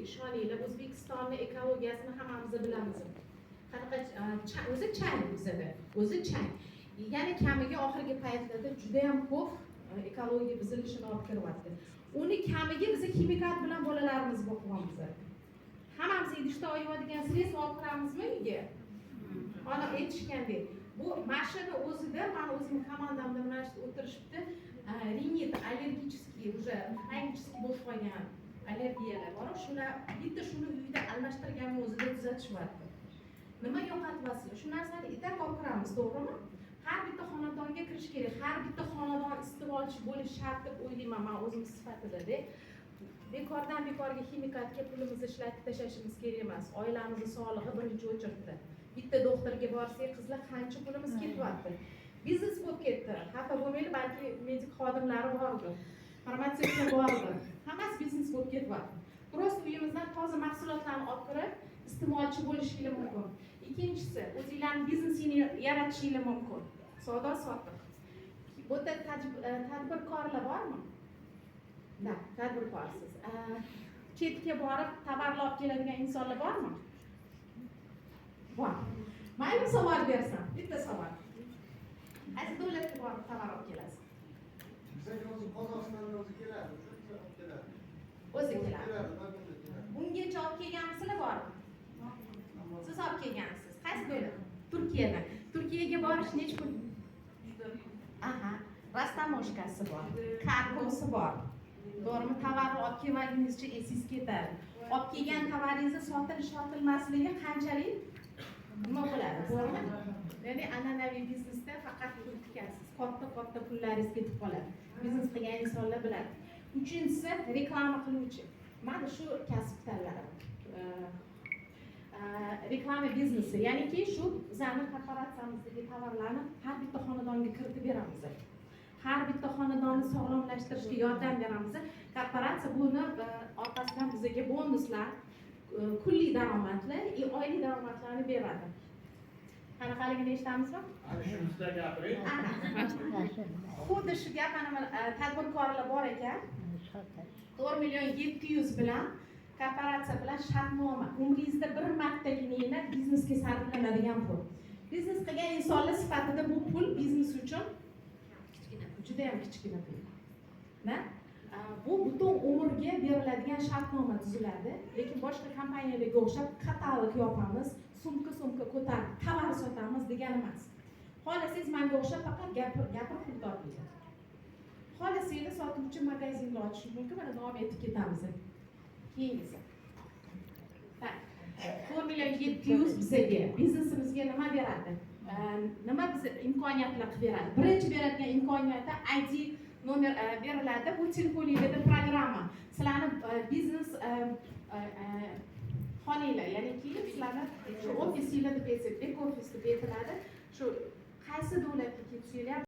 Ishoninglar, O'zbekistonni ekologiyasini hammamiz bilamiz qanaqa. O'zi chang bizada, o'zi chang. Yana kamiga oxirgi paytlarda judayam ko'p ekologiya buzilishini olib kiryapti. Uni kamiga biz ximikat bilan bolalarimizni boqyapmiz. Hammamiz idishda yuvadigan средство olib kiramizmi uyga? Mana, aytishgandek, bu mashina o'zida, mani o'zimni komandamda mana shu o'tirishibdi, rinit аллергический, уже хронический bo'lib qolgan allergiyalar bor. Shular bitta shuni uyda almashtirganni o'zida tuzatishyapti. Nima yo'qotyapsizlar? Shu narsani itak olib kiramiz, to'g'rimi? Har bitta xonadonga kirish kerak, har bitta xonadon iste'molchi bo'lishi shart deb o'ylayman man o'zim sifatidada. Bekordan bekorga ximikatga pulimizni ishlatib tashlashimiz kerak emas. Oilamizni sog'lig'i birinchi очередь da. Bitta doktorga borsak, qizlar, qancha pulimiz ketyapti. Biznes bo'lib ketdi, xafa bo'lmanglar, balki medik xodimlari bordir, farmatsevtlar bordir, hammasi biznes bo'lib ketyapti. Просто uyimizdan toza mahsulotlarni olib kirib, iste'molchi bo'lishinglar mumkin. Ikkinchisi, o'zinglarni biznesingni yaratishinglar mumkin, savdo sotiq. Bu yerda tadbirkorlar bormi? Да, tadbirkorsiz. Chetga borib tovarlar olib keladigan insonlar bormi? Bor. Mayli, savol bersam, bitta savol: qaysi davlatga borib tovar olib kelasiz? Bizga o'zi Qozog'istondan o'zi keladi, o'zi olib keladi. O'zi keladi. Keladi, bir kunda keladi. Bungacha olib kelganmisizlar, bormi? Siz olib kelgansiz. Qaysi davlat? Turkiyadan. Turkiyaga borish nechi pul? Aha, растаможка si bor, kargosi bor, to'g'rimi? Tovarni olib kelmaningizcha esingiz ketadi. Olib kelgan tovaringizni sotilish sotilmasligi qanchalik nima bo'ladi, to'g'rimi? Ya'ni an'anaviy biznesda faqat pul tikasiz, katta katta pullaringiz ketib qoladi. Biznes qilgan insonlar biladi. Uchinchisi, reklama qiluvchi. Mana shu kasb tanladim. Reklama biznesi, ya'niki shu bizani korporatsiyamizdagi tovarlarni har bitta xonadonga kiritib beramiz, har bitta xonadonni sog'lomlashtirishga yordam beramiz. Korporatsiya buni orqasidan bizga bonuslar, kunlik daromadlar и oylik daromadlarni beradi. Qanaqaligini eshitamizmi? Ana shu ustida gapiring. Aha. Xuddi shu gap. Mana tadbirkorlar bor ekan, 4 million 700 bilan korporatsiya bilan shartnoma. Umringizda bir martagina biznesga sarflanadigan pul. Biznes qilgan insonlar sifatida bu pul biznes uchun kichkina, judayam kichkina pul. Na? Bu butun umrga beriladigan shartnoma tuziladi, lekin boshqa kompaniyalarga o'xshab katalog yopamiz, sumka sumka ko'tarib tovar sotamiz degani emas. Xohlasangiz, manga o'xshab faqat gapir gapir pul topinglar, xohlasanglar, sotuvchi magazinni ochish mumkin. Mana, davom etib ketamiz. Keyingisi. Так, 4 million 700 bizaga, biznesimizga nima beradi? Nima biza imkoniyatlar qilib beradi? Birinchi beradigan imkoniyati ID nomer beriladi. Bu telefoninglarda programma, sizlarni biznes xonanglar, ya'niki sizlarni shu ofisinglar deb aytsak, бэк офис deb aytiladi. Shu qaysi davlatga ketsanglar ham.